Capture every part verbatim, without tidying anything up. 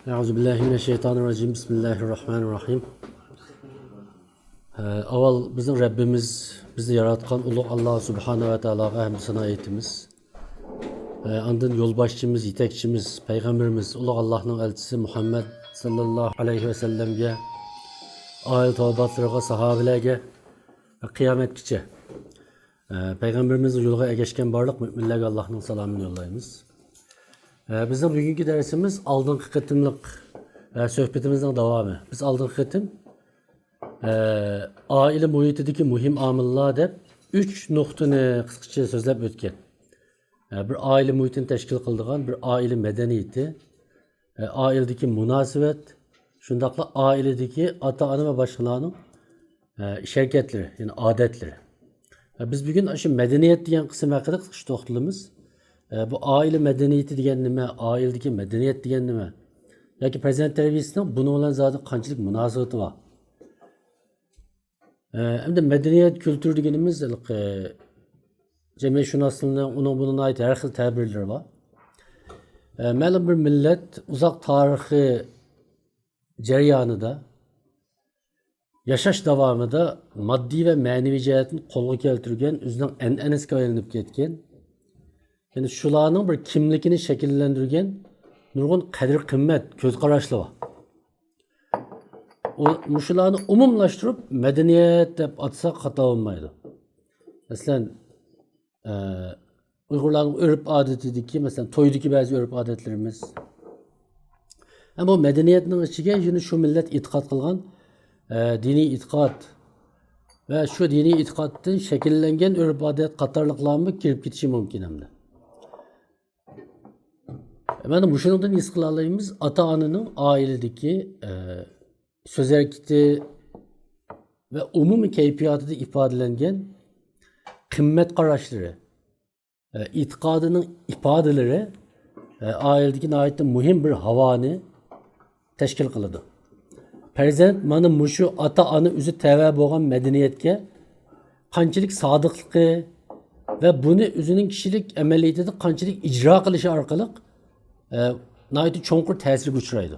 أعوذ بالله من الشيطان الرجيم. بسم الله الرحمن الرحيم. ئاۋۋال بىزنىڭ رەببىمىز، بىزنى ياراتقان ئۇلۇغ ئاللا سۇبھانە ۋە تائالاغا ھەمدۇ سانا ئېيتىمىز. ئاندىن يولباشچىمىز، يېتەكچىمىز، پەيغەمبىرىمىز، ئۇلۇغ ئاللانىڭ ئەلچىسى مۇھەممەد ساللاللاھۇ ئەلەيھى ۋەسەللەمگە، ئائىلە تاۋابىئاتلىرىغا، ساھابىلەرگە، قىيامەتكىچە پەيغەمبىرىمىزنىڭ يولىغا ئەگەشكەن بارلىق مۆمىنلەرگە ئاللانىڭ سالامىنى يوللايمىز. بىزنىڭ بۈگۈنكى دەرسىمىز ئالدىنقى قېتىملىق سۆھبىتىمىزنىڭ داۋامى. بىز ئالدىنقى قېتىم ئائىلە مۇھىتىدىكى مۇھىم ئامىللار دەپ ئۈچ نۇقتىنى قىسقىچە سۆزلەپ ئۆتكەن. بىر ئائىلە مۇھىتىنى تەشكىل قىلىدىغان بىر ئائىلە مەدەنىيىتى، ئائىلىدىكى مۇناسىۋەت، شۇنداقلا ئائىلىدىكى ئاتا-ئانا ۋە باشقىلارنىڭ ئىش ھەرىكەتلىرى، يەنى ئادەتلىرى. بىز بۈگۈن شۇ مەدەنىيەت دېگەن قىسىم ھەققىدە قىسقىچە توختىلىمىز. بۇ ئائىلە مەدەنىيىتى دېگەن نېمە؟ ئائىلىدىكى مەدەنىيەت دېگەن نېمە؟ ياكى پەرزەنت تەربىيىسىنىڭ بۇنىڭ بىلەن زادى قانچىلىك مۇناسىۋىتى بار؟ ئەمدى مەدەنىيەت، كۈلتۈر دېگىنىمىز ھېلىقى جەمئىيەتشۇناسلىقنىڭ ئۇنىڭ بۇنىڭ ناھايىتى ھەر خىل تەبىرلىرى بار. مەلۇم بىر مىللەت ئۇزاق تارىخىي جەريانىدا، ياشاش داۋامىدا ماددىي ۋە مەنىۋى جەھەتتىن قولغا كەلتۈرگەن، ئۆزىنىڭ ئەنئەنىسىگە ئايلىنىپ كەتكەن، يەنى شۇلارنىڭ بىر كىملىكىنى شەكىللەندۈرگەن نۇرغۇن قەدىر-قىممەت، كۆز قاراشلىرى بار. ئۇ، مۇشۇلارنى ئومۇملاشتۇرۇپ مەدەنىيەت دەپ ئاتىساق خاتا بولمايدۇ. مەسىلەن، ئە، ئۇيغۇرلارنىڭ ئۆرپ-ئادىتىدىكى، مەسىلەن، تويدىكى بەزى ئۆرپ-ئادەتلىرىمىز. ھەم بۇ مەدەنىيەتنىڭ ئىچىگە يەنە شۇ مىللەت ئېتىقاد قىلغان، ئە، دىنىي ئېتىقاد ۋە شۇ دىنىي ئېتىقادتىن شەكىللەنگەن ئۆرپ-ئادەت قاتارلىقلارمۇ كىرىپ كېتىشى مۇمكىن ئەمدى. مانا مۇشۇنىڭدىن ھېس قىلالايمىز، ئاتا-ئانىنىڭ ئائىلىدىكى، ئە، سۆز ھەرىكىتى ۋە ئومۇمىي كەيپىياتىدا ئىپادىلەنگەن قىممەت قاراشلىرى، ئە، ئېتىقادىنىڭ ئىپادىلىرى، ئە، ئائىلىدىكى ناھايىتى مۇھىم بىر ھاۋانى تەشكىل قىلىدۇ. پەرزەنت مانا مۇشۇ ئاتا-ئانا ئۆزى تەۋە بولغان مەدەنىيەتكە قانچىلىك سادىقلىقى ۋە بۇنى ئۆزىنىڭ كىشىلىك ئەمەلىيىتىدە قانچىلىك ئىجرا قىلىشى ئارقىلىق، ئە، ناھايىتى چوڭقۇر تەسىرگە ئۇچرايدۇ.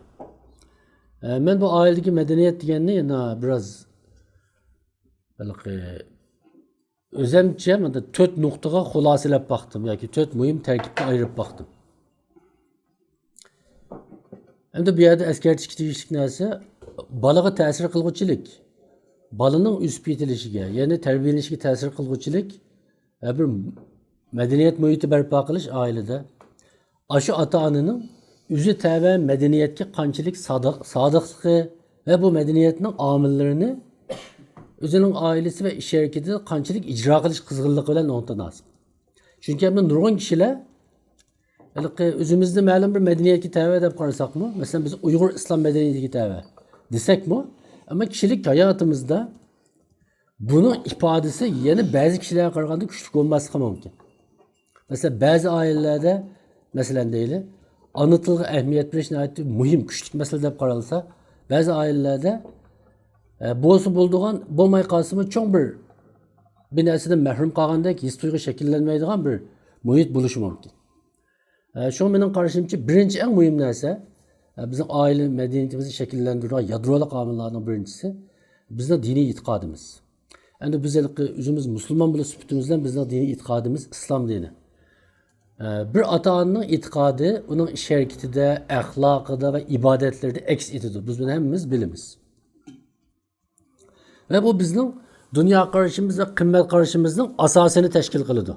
ئە، مەن بۇ ئائىلىدىكى مەدەنىيەت دېگەننى يەنە بىراز ھېلىقى ئۆزەمچە مۇنداق تۆت نۇقتىغا خۇلاسىلەپ باقتىم ياكى تۆت مۇھىم تەركىبكە ئايرىپ باقتىم. ئەمدى بۇ يەردە ئەسكەرتىشكە تېگىشلىك نەرسە، بالىغا تەسىر قىلغۇچىلىك، بالىنىڭ ئۆسۈپ يېتىلىشىگە، يەنى تەربىيەلىنىشىگە تەسىر قىلغۇچىلىك، ھە، بىر مەدەنىيەت مۇھىتى بەرپا قىلىش ئائىلىدە. ئاشۇ ئاتا-ئانىنىڭ ئۆزى تەۋە مەدەنىيەتكە قانچىلىك سادىق-، سادىقلىقى ۋە بۇ مەدەنىيەتنىڭ ئامىللىرىنى ئۆزىنىڭ ئائىلىسى ۋە ئىش ھەرىكىتىدە قانچىلىك ئىجرا قىلىش قىزغىنلىقى بىلەن ئوڭتۇناسىز. چۈنكى ئەمدى نۇرغۇن كىشىلەر ھېلىقى ئۆزىمىزنى مەلۇم بىر مەدەنىيەتكە تەۋە دەپ قارىساقمۇ، مەسىلەن، بىز ئۇيغۇر ئىسلام مەدەنىيىتىگە تەۋە دېسەكمۇ، ئەمما كىشىلىك ھاياتىمىزدا بۇنىڭ ئىپادىسى يەنە بەزى كىشىلەرگە قارىغاندا كۈچلۈك بولماسلىقى مۇمكىن. مەسىلەن، بەزى ئائىلىلەردە، مەسىلەن دەيلى، ئانا تىلغا ئەھمىيەت بېرىش ناھايىتى مۇھىم، كۈچلۈك مەسىلە دەپ قارالسا، بەزى ئائىلىلەردە، ئە، بولسا بولىدىغان، بولماي قالسىمۇ چوڭ بىر، بىر نەرسىدىن مەھرۇم قالغاندەك ھېس تۇيغۇ شەكىللەنمەيدىغان بىر مۇھىت بولۇشى مۇمكىن. ئە، شۇڭا مېنىڭ قارىشىمچە، بىرىنچى ئەڭ مۇھىم نەرسە، ئە، بىزنىڭ ئائىلە مەدەنىيىتىمىزنى شەكىللەندۈرىدىغان يادرولۇق ئامىللارنىڭ بىرىنچىسى بىزنىڭ دىنىي ئېتىقادىمىز. ئەمدى بىز ھېلىقى ئۆزىمىز مۇسۇلمان بولۇش سۈپىتىمىز بىلەن بىزنىڭ دىنىي ئېتىقادىمىز ئىسلام دىنى. ئە، بىر ئاتا-ئانىنىڭ ئېتىقادى ئۇنىڭ ئىش ھەرىكىتىدە، ئەخلاقىدا ۋە ئىبادەتلىرىدە ئەكس ئېتىدۇ. بىز بۇنى ھەممىمىز بىلىمىز. ۋە بۇ بىزنىڭ دۇنيا قارىشىمىز ۋە قىممەت قارىشىمىزنىڭ ئاساسىنى تەشكىل قىلىدۇ.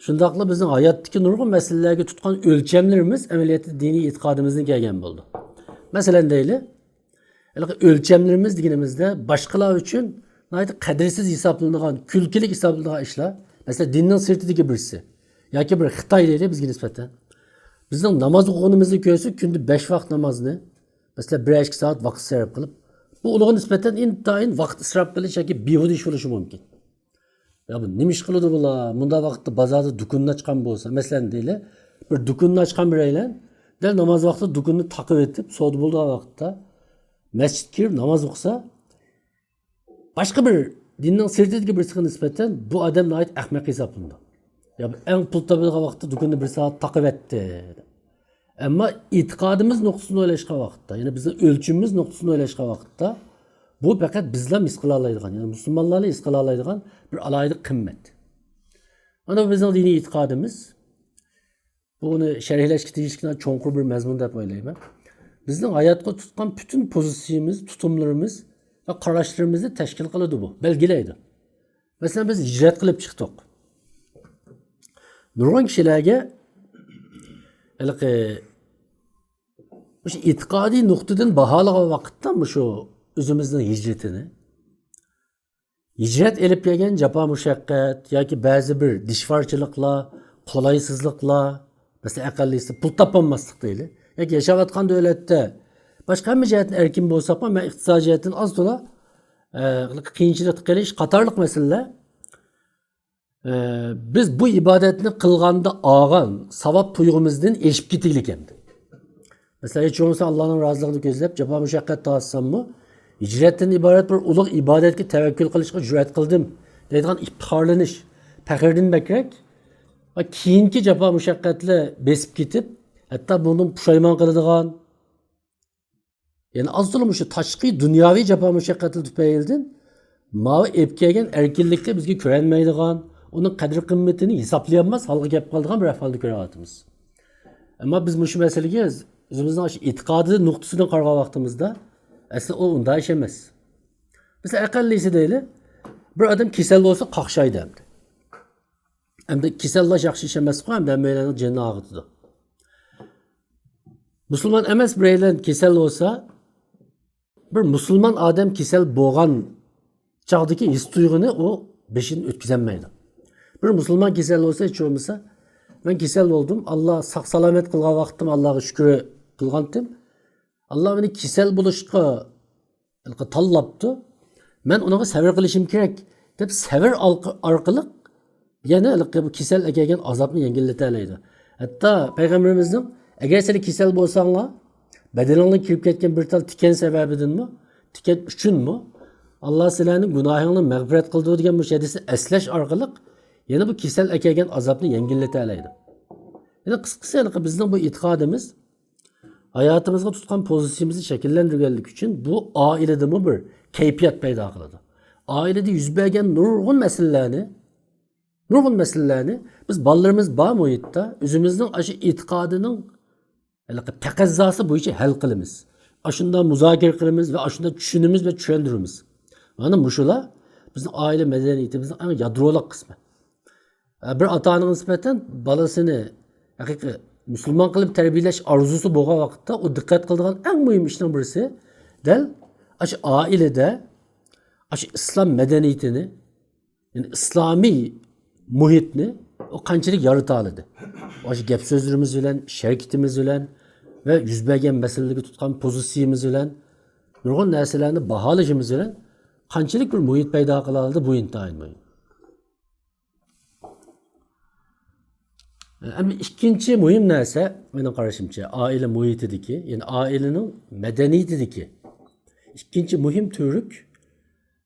شۇنداقلا بىزنىڭ ھاياتتىكى نۇرغۇن مەسىلىلەرگە تۇتقان ئۆلچەملىرىمىز ئەمەلىيەتتە دىنىي ئېتىقادىمىزدىن كەلگەن بولىدۇ. مەسىلەن دەيلى، ھېلىقى ئۆلچەملىرىمىز دېگىنىمىزدە باشقىلار ئۈچۈن ناھايىتى قەدىرسىز ھېسابلىنىدىغان، كۈلكىلىك ھېسابلىنىدىغان ئىشلار، مەسىلەن، دىننىڭ سىرتىدىكى بىرسى ياكى بىر خىتاي دەيلى بىزگە نىسبەتەن. بىزنىڭ ناماز ئوقۇغىنىمىزنى كۆرسە، كۈندە بەش ۋاق نامازنى، مەسىلەن، بىرەر ئىككى سائەت ۋاقىت سەرپ قىلىپ، بۇ ئۇلارغا نىسبەتەن ئىنتايىن ۋاقىت ئىسراپ قىلىش ياكى بىھۇدە ئىش بولۇشى مۇمكىن. يا بۇ نېمە ئىش قىلىدۇ بۇلار؟ مۇنداق ۋاقىتتا بازاردا دۇكىنىنى ئاچقان بولسا، مەسىلەن دەيلى، بىر دۇكىنىنى ئاچقان بىرەيلەن، دەل ناماز ۋاقتىدا دۇكىنىنى تاقىۋېتىپ، سودا بولىدىغان ۋاقىتتا مەسچىتكە كىرىپ ناماز ئوقۇسا، باشقا بىر دىننىڭ سىرتىدىكى بىرسىگە نىسبەتەن بۇ ئادەم ناھايىتى ئەخمەق ھېسابلىنىدۇ. يا بۇ ئەڭ پۇل تاپىدىغان ۋاقىتتا دۇكىنىنى بىر سائەت تاقىۋەتتى. ئەمما ئېتىقادىمىز نۇقتىسىدىن ئويلاشقان ۋاقىتتا، يەنى بىزنىڭ ئۆلچىمىمىز نۇقتىسىدىن ئويلاشقان ۋاقىتتا، بۇ پەقەت بىزلا ھېس قىلالايدىغان، يەنى مۇسۇلمانلارلا ھېس قىلالايدىغان بىر ئالاھىدە قىممەت. مانا بۇ بىزنىڭ دىنىي ئېتىقادىمىز. بۇنى شەرھلەشكە تېگىشلىك چوڭقۇر بىر مەزمۇن دەپ ئويلايمەن. بىزنىڭ ھاياتقا تۇتقان پۈتۈن پوزىتسىيىمىز، تۇتۇملىرىمىز ۋە قاراشلىرىمىزنى تەشكىل قىلىدۇ بۇ، بەلگىلەيدۇ. مەسىلەن، بىز ھىجرەت قىلىپ چىقتۇق. نۇرغۇن كىشىلەرگە ھېلىقى مۇشۇ ئېتىقادىي نۇقتىدىن باھالىغان ۋاقىتتا مۇشۇ ئۆزىمىزنىڭ ھىجرىتىنى، ھىجرەت ئېلىپ كەلگەن جاپا مۇشەققەت ياكى بەزى بىر دىشۋارچىلىقلار، قولايسىزلىقلار، مەسىلەن، ئەقەللىسى پۇل تاپالماسلىق دەيلى. ياكى ياشاۋاتقان دۆلەتتە باشقا ھەممە جەھەتتىن ئەركىن بولساقمۇ، مەن ئىقتىسادىي جەھەتتىن ئاز تولا، ئە، قىيىنچىلىقتا قېلىش قاتارلىق مەسىلىلەر، ئە، بىز بۇ ئىبادەتنى قىلغاندا ئالغان ساۋاب تۇيغۇمىزدىن ئېشىپ كېتىگلىك ئەمدى. مەسىلەن، ھېچ بولمىسا ئاللانىڭ رازىلىقىنى كۆزلەپ، جاپا مۇشەققەت تارتساممۇ، ھىجرەتتىن ئىبارەت بىر ئۇلۇغ ئىبادەتكە تەۋەككۈل قىلىشقا جۈرئەت قىلدىم دەيدىغان ئىپتىخارلىنىش، پەخىردىن بەكرەك ۋە كېيىنكى جاپا مۇشەققەتلەر بېسىپ كېتىپ، ھەتتا بۇندىن پۇشايمان قىلىدىغان، يەنى ئاز تولا مۇشۇ تاشقى دۇنياۋى جاپا مۇشەققەتلەر تۈپەيلىدىن ماۋۇ ئېلىپ كەلگەن ئەركىنلىكنى بىزگە كۆرەلمەيدىغان، ئۇنىڭ قەدىر قىممىتىنى ھېسابلىيالماس ھالغا كەپ قالىدىغان بىر ئەھۋالنى كۆرۈۋاتىمىز. ئەمما بىز مۇشۇ مەسىلىگە ئۆزىمىزنىڭ ئاشۇ ئېتىقادى نۇقتىسىدىن قارىغان ۋاقتىمىزدا، ئەسلى ئۇ ئۇنداق ئىش ئەمەس. مەسىلەن، ئەقەللىسى دەيلى، بىر ئادەم كېسەل بولسا قاقشايدۇ ئەمدى. ئەمدى كېسەللەش ياخشى ئىش ئەمەسقۇ، ئەمدى ھەممەيلەننىڭ جېنىنى ئاغرىتىدۇ. مۇسۇلمان ئەمەس بىرەيلەن كېسەل بولسا، بىر مۇسۇلمان ئادەم كېسەل بولغان چاغدىكى ھېس تۇيغۇنى ئۇ بېشىدىن ئۆتكۈزەلمەيدۇ. بىر مۇسۇلمان كېسەل بولسا، ھېچ بولمىسا، مەن كېسەل بولدۇم، ئاللا ساق سالامەت قىلغان ۋاقتىم ئاللاغا شۈكۈر قىلغانتىم. ئاللا مېنى كېسەل بولۇشقا تاللاپتۇ، مەن ئۇنىڭغا سەۋر قىلىشىم كېرەك، دەپ سەۋر ئارقىلىق يەنە ھېلىقى بۇ كېسەل ئەكەلگەن ئازابنى يەڭگىللىتەلەيدۇ. ھەتتا پەيغەمبىرىمىزنىڭ، ئەگەر سىلەر كېسەل بولساڭلار، بەدىنىڭلارغا كىرىپ كەتكەن بىر تال تىكەن سەۋەبىدىنمۇ، تىكەن ئۈچۈنمۇ، ئاللا سىلەرنىڭ گۇناھىڭلارنى مەغپىرەت قىلىدۇ دېگەن مۇشۇ ھەدىسنى ئەسلەش ئارقىلىق يەنە بۇ كېسەل ئەكەلگەن ئازابنى يەڭگىللىتەلەيدۇ. يەنى قىسقىسى، ھېلىقى بىزنىڭ بۇ ئېتىقادىمىز ھاياتىمىزغا تۇتقان پوزىتسىيىمىزنى شەكىللەندۈرگەنلىكى ئۈچۈن بۇ ئائىلىدىمۇ بىر كەيپىيات پەيدا قىلىدۇ. ئائىلىدە يۈز بەرگەن نۇرغۇن مەسىلىلەرنى، نۇرغۇن مەسىلىلەرنى بىز بالىلىرىمىز بار مۇھىتتا ئۆزىمىزنىڭ ئاشۇ ئېتىقادىنىڭ ھېلىقى تەقەززاسى بويىچە ھەل قىلىمىز. ئاشۇنداق مۇزاكىرە قىلىمىز ۋە ئاشۇنداق چۈشىنىمىز ۋە چۈشەندۈرىمىز. مانا مۇشۇلار بىزنىڭ ئائىلە مەدەنىيىتىمىزنىڭ ئەڭ يادرولۇق قىسمى. بىر ئاتا-ئانىغا نىسبەتەن بالىسىنى ھەقىقىي مۇسۇلمان قىلىپ تەربىيەلەش ئارزۇسى بولغان ۋاقىتتا ئۇ دىققەت قىلىدىغان ئەڭ مۇھىم ئىشنىڭ بىرسى دەل ئاشۇ ئائىلىدە ئاشۇ ئىسلام مەدەنىيىتىنى، يەنى ئىسلامىي مۇھىتنى ئۇ قانچىلىك يارىتالىدى. ئاشۇ گەپ سۆزلىرىمىز بىلەن، ئىش ھەرىكىتىمىز بىلەن ۋە يۈز بەرگەن مەسىلىلەرگە تۇتقان پوزىتسىيىمىز بىلەن، نۇرغۇن نەرسىلەرنى باھالىشىمىز بىلەن قانچىلىك بىر مۇھىت پەيدا قىلالىدى، بۇ ئىنتايىن مۇھىم. ئەمدى ئىككىنچى مۇھىم نەرسە، مېنىڭ قارىشىمچە، ئائىلە مۇھىتىدىكى، يەنى ئائىلىنىڭ مەدەنىيىتىدىكى ئىككىنچى مۇھىم تۈۋرۈك،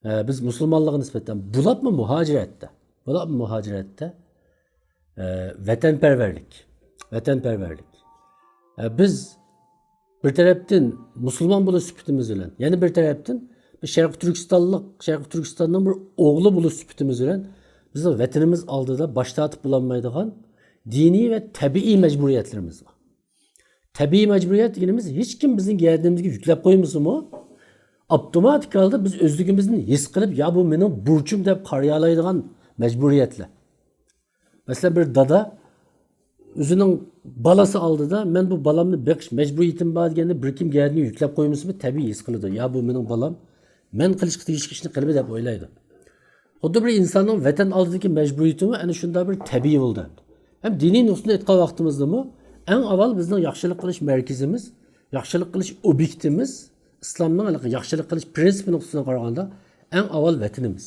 ئە، بىز مۇسۇلمانلارغا نىسبەتەن، بولۇپمۇ مۇھاجىرەتتە، بولۇپمۇ مۇھاجىرەتتە، ئە، ۋەتەنپەرۋەرلىك، ۋەتەنپەرۋەرلىك. ئە، بىز بىر تەرەپتىن مۇسۇلمان بولۇش سۈپىتىمىز بىلەن، يەنە بىر تەرەپتىن بىر شەرقىي تۈركىستانلىق، شەرقىي تۈركىستاننىڭ بىر ئوغلى بولۇش سۈپىتىمىز بىلەن بىزنىڭ ۋەتىنىمىز ئالدىدا باش تارتىپ بولالمايدىغان دىنىي ۋە تەبىئىي مەجبۇرىيەتلىرىمىز بار. تەبىئىي مەجبۇرىيەت دېگىنىمىز ھېچكىم بىزنىڭ گەدىنىمىزگە يۈكلەپ قويمىسىمۇ، ئاپتوماتىك ھالدا بىز ئۆزلۈكىمىزدىن ھېس قىلىپ، يا بۇ مېنىڭ بۇرچۇم دەپ قارىيالايدىغان مەجبۇرىيەتلەر. مەسىلەن، بىر دادا ئۆزىنىڭ بالىسى ئالدىدا، مەن بۇ بالامنى بېقىش مەجبۇرىيىتىم بار دېگەندە، بىر كىم گەدىنىگە يۈكلەپ قويمىسىمۇ، تەبىئىي ھېس قىلىدۇ، يا بۇ مېنىڭ بالام، مەن قىلىشقا تېگىشلىك ئىشنى قىلىمەن دەپ ئويلايدۇ. خۇددى بىر ئىنساننىڭ ۋەتەن ئالدىدىكى مەجبۇرىيىتىمۇ ئەنە شۇنداق بىر تەبىئىي بولدى. ھەم دىنىي نۇقتىدىن ئېيتقان ۋاقتىمىزدىمۇ، ئەڭ ئاۋۋال بىزنىڭ ياخشىلىق قىلىش مەركىزىمىز، ياخشىلىق قىلىش ئوبيېكتىمىز، ئىسلامنىڭ ياخشىلىق قىلىش پىرىنسىپى نۇقتىسىدىن قارىغاندا، ئەڭ ئاۋۋال ۋەتىنىمىز.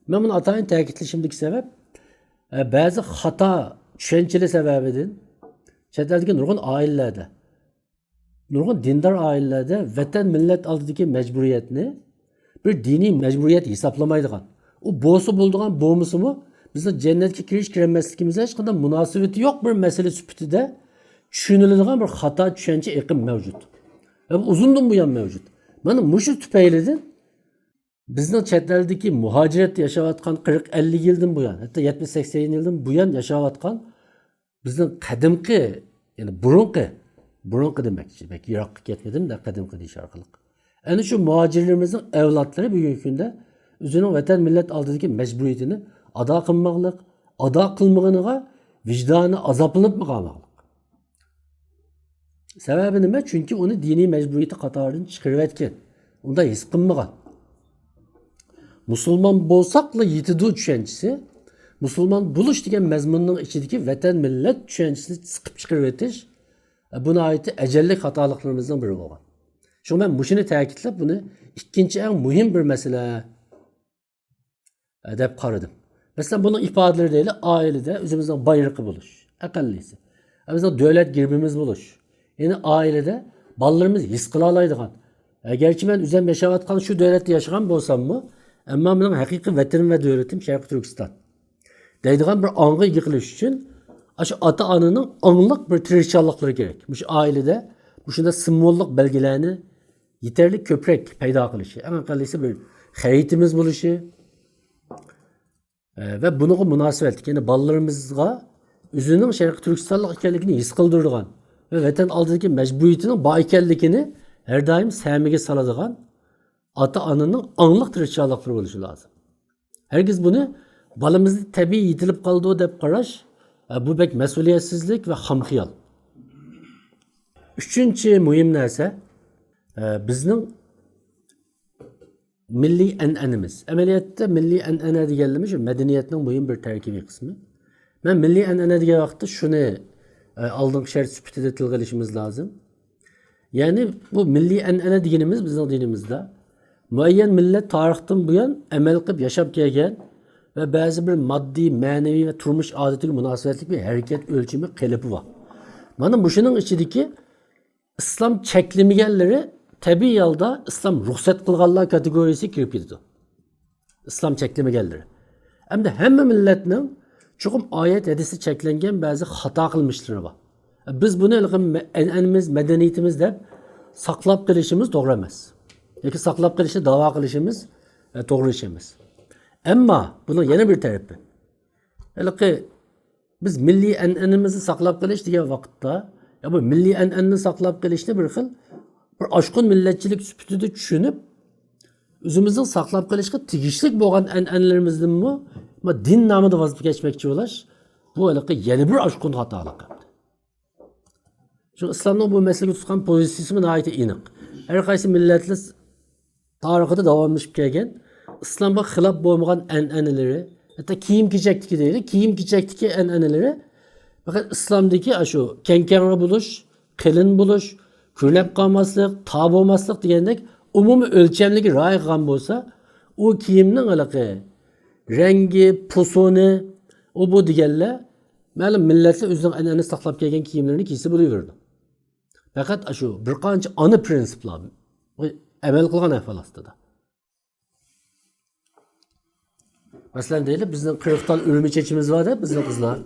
مەن بۇنى ئاتايىن تەكىتلىشىمدىكى سەۋەب، ئە، بەزى خاتا چۈشەنچىلەر سەۋەبىدىن چەت ئەلدىكى نۇرغۇن ئائىلىلەردە، نۇرغۇن دىندار ئائىلىلەردە ۋەتەن، مىللەت ئالدىدىكى مەجبۇرىيەتنى بىر دىنىي مەجبۇرىيەت ھېسابلىمايدىغان، ئۇ بولسا بولىدىغان، بولمىسىمۇ بىزنىڭ جەننەتكە كىرىش، كىرەلمەسلىكىمىزگە ھېچقانداق مۇناسىۋىتى يوق بىر مەسىلە سۈپىتىدە چۈشىنىلىدىغان بىر خاتا چۈشەنچە ئېقىم مەۋجۇت. ۋە بۇ ئۇزۇندىن بۇيان مەۋجۇت. مانا مۇشۇ تۈپەيلىدىن بىزنىڭ چەت ئەلدىكى مۇھاجىرەتتە ياشاۋاتقان، قىرىق ئەللىك يىلدىن بۇيان، ھەتتا يەتمىش سەكسەن يىلدىن بۇيان ياشاۋاتقان بىزنىڭ قەدىمكى، يەنى بۇرۇنقى، بۇرۇنقى دېمەكچى، بەك يىراققا كەتمىدىم-دە، قەدىمكى دېيىش ئارقىلىق. ئەنە شۇ مۇھاجىرلىرىمىزنىڭ ئەۋلادلىرى بۈگۈنكى كۈندە ئۆزىنىڭ ۋەتەن مىللەت ئالدىدىكى مەجبۇرىيىتىنى ئادا قىلماقلىق، ئادا قىلمىغىنىغا ۋىجدانى ئازابلىنىپمۇ قالماقلىق. سەۋەبى نېمە؟ چۈنكى ئۇنى دىنىي مەجبۇرىيىتى قاتارىدىن چىقىرىۋەتكەن. ئۇنداق ھېس قىلمىغان. مۇسۇلمان بولساقلا يېتىدۇ چۈشەنچىسى، مۇسۇلمان بولۇش دېگەن مەزمۇننىڭ ئىچىدىكى ۋەتەن، مىللەت چۈشەنچىسىنى سىقىپ چىقىرىۋېتىش، بۇ ناھايىتى ئەجەللىك خاتالىقلىرىمىزنىڭ بىرى بولغان. شۇڭا مەن مۇشۇنى تەكىتلەپ، بۇنى ئىككىنچى ئەڭ مۇھىم بىر مەسىلە دەپ قارىدىم. مەسىلەن، بۇنىڭ ئىپادىلىرى دەيلى، ئائىلىدە ئۆزىمىزنىڭ بايرىقى بولۇش، ئەقەللىسى. بىزنىڭ دۆلەت گېربىمىز بولۇش. يەنى ئائىلىدە بالىلىرىمىز ھېس قىلالايدىغان. ئەگەرچە مەن ئۆزۈم ياشاۋاتقان شۇ دۆلەتتە ياشىغان بولساممۇ، ئەمما مېنىڭ ھەقىقىي ۋەتىنىم ۋە دۆلىتىم شەرقىي تۈركىستان دەيدىغان بىر ئاڭغا ئىگە قىلىش ئۈچۈن، ئاشۇ ئاتا-ئانىنىڭ ئاڭلىق بىر تىرىشچانلىقلىرى كېرەك. مۇشۇ ئائىلىدە مۇشۇنداق سىمۋوللۇق بەلگىلەرنى يېتەرلىك كۆپرەك پەيدا قىلىشى، ئەڭ ئەقەللىسى بىر خەرىتىمىز بولۇشى، ئە، ۋە بۇنىڭغا مۇناسىۋەتلىك، يەنى بالىلىرىمىزغا ئۆزىنىڭ شەرقىي تۈركىستانلىق ئىكەنلىكىنى ھېس قىلدۇرىدىغان ۋە ۋەتەن ئالدىدىكى مەجبۇرىيىتىنىڭ بار ئىكەنلىكىنى ھەر دائىم سەمىگە سالىدىغان ئاتا-ئانىنىڭ ئاڭلىق تىرىشچانلىقلىرى بولۇشى لازىم. ھەرگىز بۇنى بالىمىزدا تەبىئىي يېتىلىپ قالىدۇ دەپ قاراش، ئە، بۇ بەك مەسئۇلىيەتسىزلىك ۋە خام خىيال. ئۈچىنچى مۇھىم نەرسە، ئە، بىزنىڭ مىللىي ئەنئەنىمىز. ئەمەلىيەتتە مىللىي ئەنئەنە دېگەنلىرىمىز شۇ مەدەنىيەتنىڭ مۇھىم بىر تەركىبىي قىسمى. مەن مىللىي ئەنئەنە دېگەن ۋاقىتتا شۇنى، ئە، ئالدىنقى شەرت سۈپىتىدە تىلغا ئېلىشىمىز لازىم. يەنى بۇ مىللىي ئەنئەنە دېگىنىمىز بىزنىڭ دىنىمىزدا مۇئەييەن مىللەت تارىختىن بۇيان ئەمەل قىلىپ ياشاپ كەلگەن ۋە بەزى بىر ماددىي، مەنىۋى ۋە تۇرمۇش ئادىتىگە مۇناسىۋەتلىك بىر ھەرىكەت ئۆلچىمى، قېلىپى بار. مانا مۇشۇنىڭ ئىچىدىكى ئىسلام چەكلىمىگەنلىرى تەبىئىي ھالدا ئىسلام رۇخسەت قىلغانلار كاتېگورىيىسىگە كىرىپ كېتىدۇ. ئىسلام چەكلىمىگەنلىرى. ئەمدى ھەممە مىللەتنىڭ چوقۇم ئايەت، ھەدىستە چەكلەنگەن بەزى خاتا قىلمىشلىرى بار. بىز بۇنى ھېلىقى مە-، ئەنئەنىمىز، مەدەنىيىتىمىز دەپ ساقلاپ قېلىشىمىز توغرا ئەمەس. ياكى ساقلاپ قېلىشنى داۋا قىلىشىمىز، ئە، توغرا ئىش ئەمەس. ئەمما بۇنىڭ يەنە بىر تەرىپى. ھېلىقى بىز مىللىي ئەنئەنىمىزنى ساقلاپ قېلىش دېگەن ۋاقىتتا، يا بۇ مىللىي ئەنئەنىنى ساقلاپ قېلىشنى بىر خىل بىر ئاشقۇن مىللەتچىلىك سۈپىتىدە چۈشىنىپ، ئۆزىمىزنىڭ ساقلاپ قېلىشقا تېگىشلىك بولغان ئەنئەنىلىرىمىزدىنمۇ، ما، دىن نامىدا ۋاز كەچمەكچى بولاش، بۇ ھېلىقى يەنە بىر ئاشقۇن خاتالىق. شۇ ئىسلامنىڭ بۇ مەسىلىگە تۇتقان پوزىتسىيىسىمۇ ناھايىتى ئېنىق. ھەر قايسى مىللەتلەر تارىخىدا داۋاملىشىپ كەلگەن ئىسلامغا خىلاپ بولمىغان ئەنئەنىلىرى، ھەتتا كىيىم-كېچەكتىكى دەيلى، كىيىم-كېچەكتىكى ئەنئەنىلىرى پەقەت ئىسلامدىكى ئاشۇ كەڭ-كەڭرى بولۇش، قېلىن بولۇش، كۆرۈنۈپ قالماسلىق، تار بولماسلىق دېگەندەك ئومۇمىي ئۆلچەملىككە رىئايە قىلغان بولسا، ئۇ كىيىمنىڭ ھېلىقى رەڭگى، پوسونى، ئۇ بۇ دېگەنلەر مەلۇم مىللەتلەر ئۆزىنىڭ ئەنئەنىسى ساقلاپ كەلگەن كىيىملىرىنى كىيسە بولۇۋېرىدۇ. پەقەت ئاشۇ بىر قانچە ئانا پرىنسىپلار ئەمەل قىلغان ئەھۋال ئاستىدا. مەسىلەن، دەيلى، بىزنىڭ قىرىق تال ئۆرمە چېچىمىز بار دەپ بىزنىڭ قىزلار،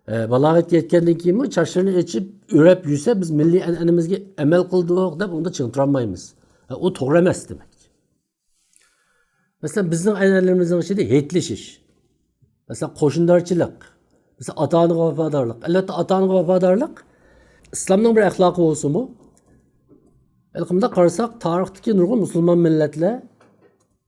ئە، بالاغەتكە يەتكەندىن كېيىنمۇ چاچلىرىنى ئېچىپ، ئۆرەپ يۈرسە، بىز مىللىي ئەنئەنىمىزگە ئەمەل قىلدۇق دەپ ئۇندا چىڭ تۇرالمايمىز. ئە، ئۇ توغرا ئەمەس دېمەك. مەسىلەن، بىزنىڭ ئەنئەنىلىرىمىزنىڭ ئىچىدە ھېيتلىشىش، مەسىلەن، قوشنىدارچىلىق، مەسىلەن، ئاتا-ئانىغا ۋاپادارلىق. ئەلۋەتتە، ئاتا-ئانىغا ۋاپادارلىق ئىسلامنىڭ بىر ئەخلاقى بولسىمۇ، ھېلىقى مۇنداق قارىساق، تارىختىكى نۇرغۇن مۇسۇلمان مىللەتلەر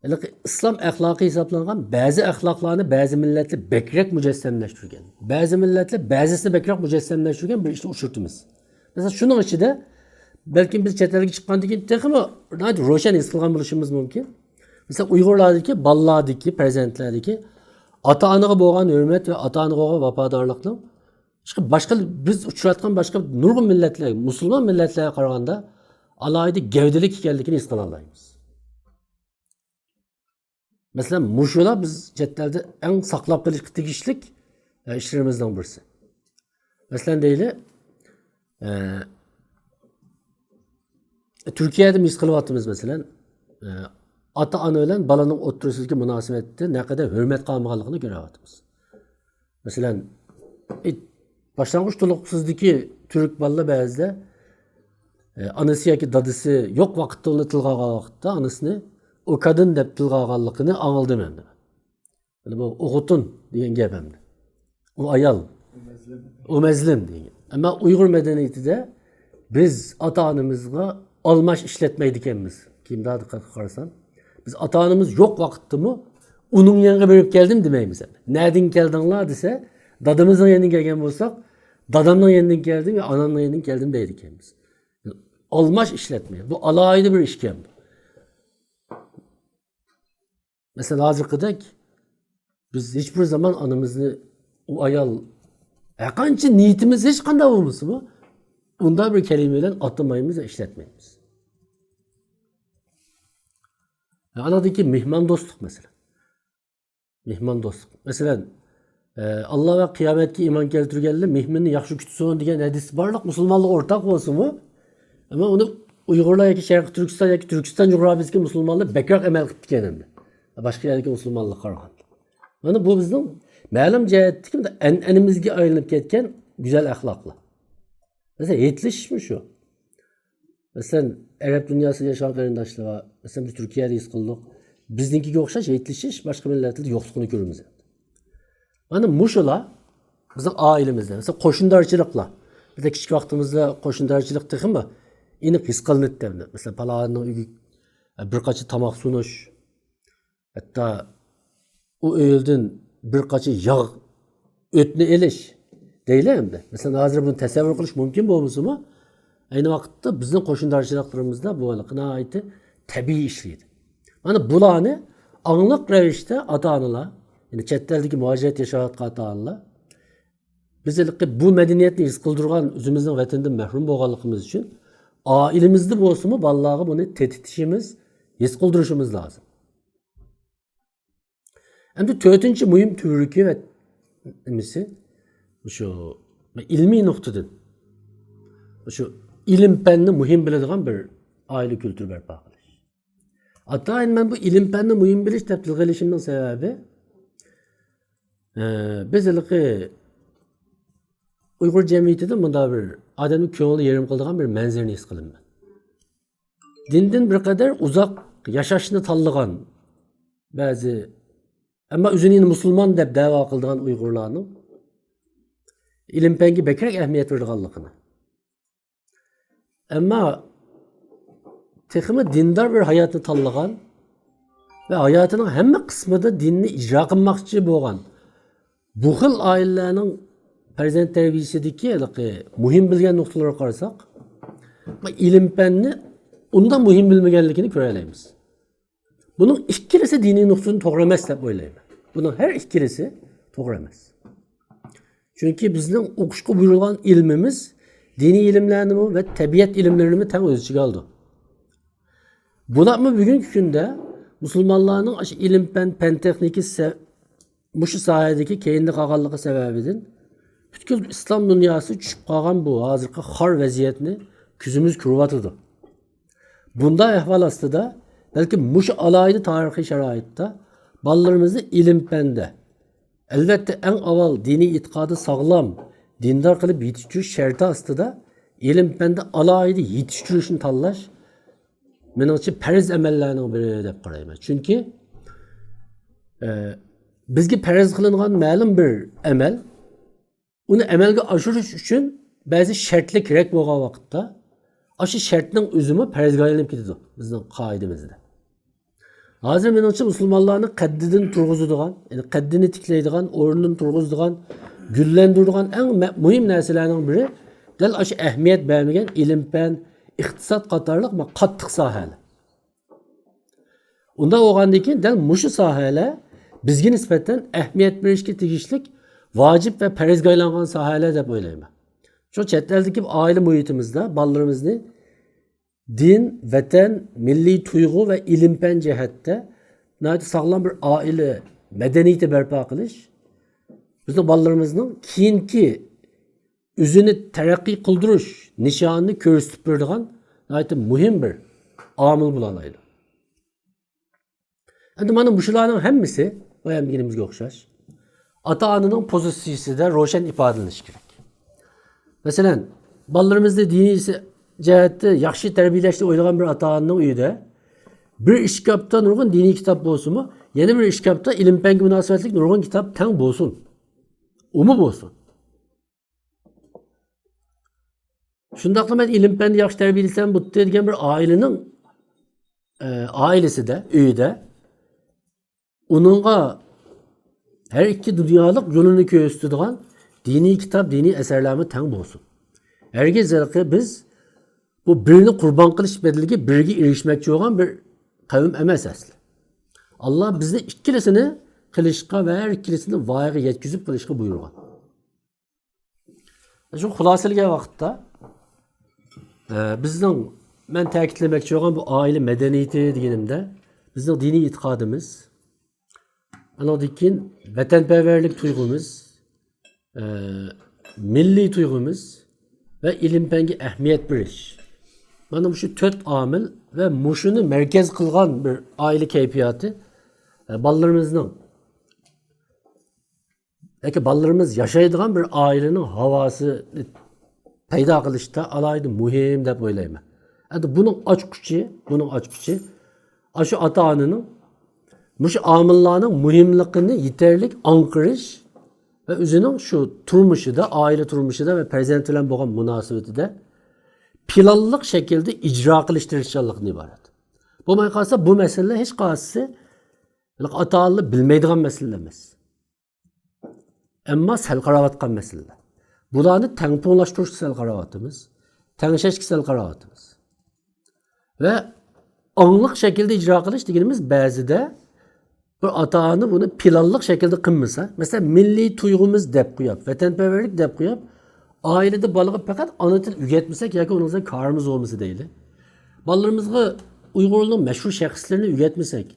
ھېلىقى ئىسلام ئەخلاقى ھېسابلانغان بەزى ئەخلاقلارنى بەزى مىللەتلەر بەكرەك مۇجەسسەملەشتۈرگەن، بەزى مىللەتلەر بەزىسىنى بەكرەك مۇجەسسەملەشتۈرگەن بىر ئىشنى ئۇچرىتىمىز. مەسىلەن، شۇنىڭ ئىچىدە، بەلكىم بىز چەت ئەلگە چىققاندىن كېيىن تېخىمۇ ناھايىتى روشەن ھېس قىلغان بولۇشىمىز مۇمكىن. مەسىلەن، ئۇيغۇرلاردىكى، بالىلاردىكى، پەرزەنتلەردىكى ئاتا-ئانىغا بولغان ھۆرمەت ۋە ئاتا-ئانىغا بولغان ۋاپادارلىقنىڭ باشقا، بىز ئۇچراتقان باشقا نۇرغۇن مىللەتلەر، مۇسۇلمان مىللەتلەرگە قارىغاندا ئالاھىدە گەۋدىلىك ئىكەنلىكىنى ھېس قىلالايمىز. مەسىلەن، مۇشۇلار بىز چەت ئەلدە ئەڭ ساقلاپ قېلىشقا تېگىشلىك، ئە، ئىشلىرىمىزنىڭ بىرسى. مەسىلەن، دەيلى، ئە، تۈركىيەدە ھېس قىلىۋاتىمىز، مەسىلەن، ئە، ئاتا-ئانا بىلەن بالىنىڭ ئوتتۇرىسىدىكى مۇناسىۋەتتە نەقەدەر ھۆرمەت قالمىغانلىقىنى كۆرۈۋاتىمىز. مەسىلەن، ئى، باشلانغۇچ تولۇقسىزدىكى تۈرك بالىلار بەزىدە، ئە، ئانىسى ياكى دادىسى يوق ۋاقىتتا ئۇنى تىلغا ئالغان ۋاقىتتا ئانىسىنى «ئۇ كادىن» دەپ تىلغا ئالغانلىقىنى ئاڭلىدىم ئەمدى. يەنى بۇ «ئۇ خوتۇن» دېگەن گەپ ئەمدى. «ئۇ ئايال». «ئۇ مەزلۇم» دېگەن. ئەمما ئۇيغۇر مەدەنىيىتىدە بىز ئاتا-ئانىمىزغا ئالماش ئىشلەتمەيدىكەنمىز. كىمدا دىققەت قىلىپ قارىسام، بىز ئاتا-ئانىمىز يوق ۋاقىتتىمۇ «ئۇنىڭ يېنىغا بېرىپ كەلدىم» دېمەيمىز. «نەدىن كەلدىڭلار؟» دېسە، دادىمىزنىڭ يېنىدىن كەلگەن بولساق، «دادامنىڭ يېنىدىن كەلدىم» يا «ئانامنىڭ يېنىدىن كەلدىم» دەيدىكەنمىز. ئالماش ئىشلەتمەي. بۇ ئالاھىدە بىر ئىشكەن بۇ. مەسىلەن، ھازىرقىدەك بىز ھېچ بىر زامان ئانىمىزنى «ئۇ ئايال»، ھەرقانچە نىيىتىمىز ھېچقانداق بولمىسىمۇ، ئۇنداق بىر كەلىمە بىلەن ئاتىمايمىز ۋە ئىشلەتمەيمىز. ئانىڭدىن كېيىن مېھماندوستلۇق مەسىلە. مېھماندوستلۇق. مەسىلەن، ئە، «ئاللا ۋە قىيامەتكە ئىمان كەلتۈرگەنلەر مېھمىنىنى ياخشى كۈتسۇن» دېگەن ھەدىس بارلىق مۇسۇلمانلارغا ئورتاق بولسىمۇ، ئەمما ئۇنى ئۇيغۇرلار ياكى شەرقىي تۈركىستان ياكى تۈركىستان جۇغراپىيىسىدىكى مۇسۇلمانلار بەكرەك ئەمەل قىپتىكەن ئەمدى. باشقا يەردىكى مۇسۇلمانلارغا قارىغاندا. مانا بۇ بىزنىڭ مەلۇم جەھەتتىكى ئەنئەنىمىزگە ئايلىنىپ كەتكەن گۈزەل ئەخلاقلار. مەسىلەن، ھېيتلىشىشمۇ شۇ. مەسىلەن، ئەرەب دۇنياسىدا ياشىغان قېرىنداشلار، مەسىلەن، بىز تۈركىيەدە ھېس قىلدۇق. بىزنىڭكىگە ئوخشاش ھېيتلىشىش باشقا مىللەتلەردە يوقلۇقىنى كۆرىمىز. مانا مۇشۇلار بىزنىڭ ئائىلىمىزدە، مەسىلەن، قوشنىدارچىلىقلار. بىزدە كىچىك ۋاقتىمىزدا قوشنىدارچىلىق تېخىمۇ ئېنىق ھېس قىلىناتتى. مەسىلەن، پالانىڭ ئۆيىگە بىر قاچا تاماق سۇنۇش، ھەتتا ئۇ ئۆيدىن بىر قاچا ياغ، ئۆتنى ئېلىش دەيلى ئەمدى. مەسىلەن، ھازىر بۇنى تەسەۋۋۇر قىلىش مۇمكىن بولمىسىمۇ، ئەينى ۋاقىتتا بىزنىڭ قوشنىدارچىلىقلىرىمىزدا بۇ ھېلىقى ناھايىتى تەبىئىي ئىشلەيدۇ. مانا بۇلارنى ئاڭلىق رەۋىشتە ئاتا-ئانىلار، يەنى چەت ئەلدىكى مۇھاجىرەتتە ياشاۋاتقان ئاتا-ئانىلار، بىز ھېلىقى بۇ مەدەنىيەتنى ھېس قىلدۇرغان، ئۆزىمىزنىڭ ۋەتىنىدىن مەھرۇم بولغانلىقىمىز ئۈچۈن، ئائىلىمىزدە بولسىمۇ بالىلارغا بۇنى تېتىتىشىمىز، ھېس قىلدۇرۇشىمىز لازىم. ئەمدى تۆتىنچى مۇھىم تۈۋرۈكى ۋە نېمىسى، شۇ ئىلمىي نۇقتىدىن، شۇ ئىلىم-پەننى مۇھىم بىلىدىغان بىر ئائىلە كۈلتۈرى بەرپا قىلىش. ئاتايىن مەن بۇ ئىلىم-پەننى مۇھىم بىلىش دەپ تىلغا ئېلىشىمنىڭ سەۋەبى، ئە، بىز ھېلىقى ئۇيغۇر جەمئىيىتىدە مۇنداق بىر ئادەمنىڭ كۆڭلىنى يېرىم قىلىدىغان بىر مەنزىرىنى ھېس قىلىمەن. دىندىن بىر قەدەر ئۇزاق ياشاشنى تاللىغان بەزى، ئەمما ئۆزىنى يەنە مۇسۇلمان دەپ دەۋا قىلىدىغان ئۇيغۇرلارنىڭ ئىلىم-پەنگە بەكرەك ئەھمىيەت بېرىدىغانلىقىنى، ئەمما تېخىمۇ دىندار بىر ھاياتنى تاللىغان ۋە ھاياتىنىڭ ھەممە قىسمىدا دىننى ئىجرا قىلماقچى بولغان بۇ خىل ئائىلىلەرنىڭ پەرزەنت تەربىيىسىدىكى ھېلىقى مۇھىم بىلگەن نۇقتىلىرىغا قارىساق، ئىلىم-پەننى ئۇنداق مۇھىم بىلمىگەنلىكىنى كۆرەلەيمىز. بۇنىڭ ئىككىلىسى دىنىي نۇقتىدىن توغرا ئەمەس دەپ ئويلايمەن. بۇنىڭ ھەر ئىككىلىسى توغرا ئەمەس. چۈنكى بىزنىڭ ئوقۇشقا بۇيرۇلغان ئىلمىمىز دىنىي ئىلىملەرنىمۇ ۋە تەبىئەت ئىلىملىرىنىمۇ تەڭ ئۆز ئىچىگە ئالىدۇ. بۇلارمۇ بۈگۈنكى كۈندە مۇسۇلمانلارنىڭ ئاشۇ ئىلىم-پەن، پەن-تېخنىكا سە-، مۇشۇ ساھەدىكى كەينىدە قالغانلىقى سەۋەبىدىن پۈتكۈل ئىسلام دۇنياسى چۈشۈپ قالغان بۇ ھازىرقى خار ۋەزىيەتنى كۆزىمىز كۆرۈۋاتىدۇ. بۇنداق ئەھۋال ئاستىدا، بەلكىم مۇشۇ ئالاھىدە تارىخىي شارائىتتا بالىلىرىمىزنى ئىلىم-پەندە، ئەلۋەتتە، ئەڭ ئاۋۋال دىنىي ئېتىقادى ساغلام، دىندار قىلىپ يېتىشتۈرۈش شەرتى ئاستىدا ئىلىم-پەندە ئالاھىدە يېتىشتۈرۈشنى تاللاش مېنىڭچە پەرز ئەمەللەرنىڭ بىرى دەپ قارايمەن. چۈنكى، ئە، بىزگە پەرز قىلىنغان مەلۇم بىر ئەمەل، ئۇنى ئەمەلگە ئاشۇرۇش ئۈچۈن بەزى شەرتلەر كېرەك بولغان ۋاقىتتا، ئاشۇ شەرتنىڭ ئۆزىمۇ پەرزگە ئايلىنىپ كېتىدۇ بىزنىڭ قائىدىمىزدە. ھازىر مېنىڭچە مۇسۇلمانلارنى قەددىدىن تۇرغۇزىدىغان، يەنى قەددىنى تىكلەيدىغان، ئورنىدىن تۇرغۇزىدىغان، گۈللەندۈرىدىغان ئەڭ مە-، مۇھىم نەرسىلەرنىڭ بىرى دەل ئاشۇ ئەھمىيەت بەرمىگەن ئىلىم-پەن، ئىقتىساد قاتارلىق مە-، قاتتىق ساھەلەر. ئۇنداق بولغاندىن كېيىن دەل مۇشۇ ساھەلەر بىزگە نىسبەتەن ئەھمىيەت بېرىشكە تېگىشلىك ۋاجىپ ۋە پەرزگە ئايلانغان ساھەلەر دەپ ئويلايمەن. شۇ چەت ئەلدىكى ئائىلە مۇھىتىمىزدا بالىلىرىمىزنى دىن، ۋەتەن، مىللىي تۇيغۇ ۋە ئىلىم-پەن جەھەتتە ناھايىتى ساغلام بىر ئائىلە مەدەنىيىتى بەرپا قىلىش، بىزنىڭ بالىلىرىمىزنىڭ كېيىنكى ئۆزىنى تەرەققىي قىلدۇرۇش نىشانىنى كۆرسىتىپ بېرىدىغان ناھايىتى مۇھىم بىر ئامىل بولالايدۇ. ئەمدى مانا مۇشۇلارنىڭ ھەممىسى، بايام دېگىنىمىزگە ئوخشاش، ئاتا-ئانىنىڭ پوزىتسىيىسىدە روشەن ئىپادىلىنىشى كېرەك. مەسىلەن، بالىلىرىمىزنى دىنىي جەھەتتە ياخشى تەربىيەلەشنى ئويلىغان بىر ئاتا-ئانىنىڭ ئۆيىدە بىر ئىشكاپتا نۇرغۇن دىنىي كىتاب بولسىمۇ، يەنە بىر ئىشكاپتا ئىلىم-پەنگە مۇناسىۋەتلىك نۇرغۇن كىتاب تەڭ بولسۇن. ئۇمۇ بولسۇن. شۇنداقلا مەن ئىلىم-پەندە ياخشى تەربىيەلىسەم بوپتۇ دېگەن بىر ئائىلىنىڭ، ئە، ئائىلىسىدە، ئۆيىدە ئۇنىڭغا ھەر ئىككى دۇنيالىق يولىنى كۆرسىتىدىغان دىنىي كىتاب، دىنىي ئەسەرلەرمۇ تەڭ بولسۇن. ھەرگىز ھېلىقى بىز بۇ بىرنى قۇربان قىلىش بەدىلىگە بىرگە ئېرىشمەكچى بولغان بىر قەۋم ئەمەس ئەسلى. ئاللا بىزنى ئىككىلىسىنى قىلىشقا ۋە ھەر ئىككىلىسىنى ۋايىغا يەتكۈزۈپ قىلىشقا بۇيرۇغان. شۇ خۇلاسىلىگەن ۋاقىتتا، ئە، بىزنىڭ، مەن تەكىتلىمەكچى بولغان بۇ ئائىلە مەدەنىيىتى دېگىنىمدە، بىزنىڭ دىنىي ئېتىقادىمىز، ئانىڭدىن كېيىن ۋەتەنپەرۋەرلىك تۇيغۇمىز، ئە، مىللىي تۇيغۇمىز ۋە ئىلىم-پەنگە ئەھمىيەت بېرىش. مانا مۇشۇ تۆت ئامىل ۋە مۇشۇنى مەركەز قىلغان بىر ئائىلە كەيپىياتى، ئە، بالىلىرىمىزنىڭ ياكى بالىلىرىمىز ياشايدىغان بىر ئائىلىنىڭ ھاۋاسىنى پەيدا قىلىشتا ئالاھىدە مۇھىم دەپ ئويلايمەن. ئەمدى بۇنىڭ ئاچقۇچى، بۇنىڭ ئاچقۇچى ئاشۇ ئاتا-ئانىنىڭ مۇشۇ ئامىللارنىڭ مۇھىملىقىنى يېتەرلىك ئاڭقىرىش ۋە ئۆزىنىڭ شۇ تۇرمۇشىدا، ئائىلە تۇرمۇشىدا ۋە پەرزەنت بىلەن بولغان مۇناسىۋىتىدە پىلانلىق شەكىلدە ئىجرا قىلىش تىرىشچانلىقىدىن ئىبارەت. بولماي قالسا، بۇ مەسىلىلەر ھېچقايسىسى ئاتا-ئانىلار بىلمەيدىغان مەسىلىلەر ئەمەس. ئەمما سەل قاراۋاتقان مەسىلىلەر. بۇلارنى تەڭپۇڭلاشتۇرۇشقا سەل قاراۋاتىمىز. تەڭشەشكە سەل قاراۋاتىمىز. ۋە ئاڭلىق شەكىلدە ئىجرا قىلىش دېگىنىمىز بەزىدە بىر ئاتا-ئانا بۇنى پىلانلىق شەكىلدە قىلمىسا، مەسىلەن، مىللىي تۇيغۇمىز دەپ قويۇپ، ۋەتەنپەرۋەرلىك دەپ قويۇپ، ئائىلىدە بالىغا پەقەت ئانا تىل ئۆگەتمىسەك ياكى ئۇنىڭ بىلەن كارىمىز بولمىسا دەيلى. بالىلىرىمىزغا ئۇيغۇرنىڭ مەشھۇر شەخسلىرىنى ئۆگەتمىسەك،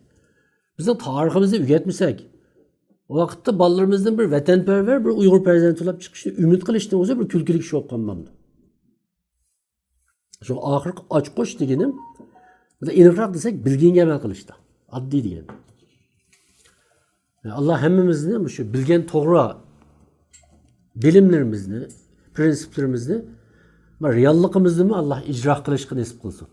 بىزنىڭ تارىخىمىزنى ئۆگەتمىسەك، ئۇ ۋاقىتتا بالىلىرىمىزدىن بىر ۋەتەنپەرۋەر، بىر ئۇيغۇر پەرزەنتى بولۇپ چىقىشنى ئۈمىد قىلىشنىڭ ئۆزى بىر كۈلكىلىك ئىش بولۇپ قالمامدۇ؟ شۇ ئاخىرقى ئاچقۇچ دېگىنىم، بۇنى ئېنىقراق دېسەك، بىلگەنگە ئەمەل قىلىشتا. ئاددىي دېگەن. ئاللا ھەممىمىزنى مۇشۇ بىلگەن توغرا بىلىملىرىمىزنى، پرىنسىپلىرىمىزنى رېئاللىقىمىزدىمۇ ئاللا ئىجرا قىلىشقا نېسىپ قىلسۇن.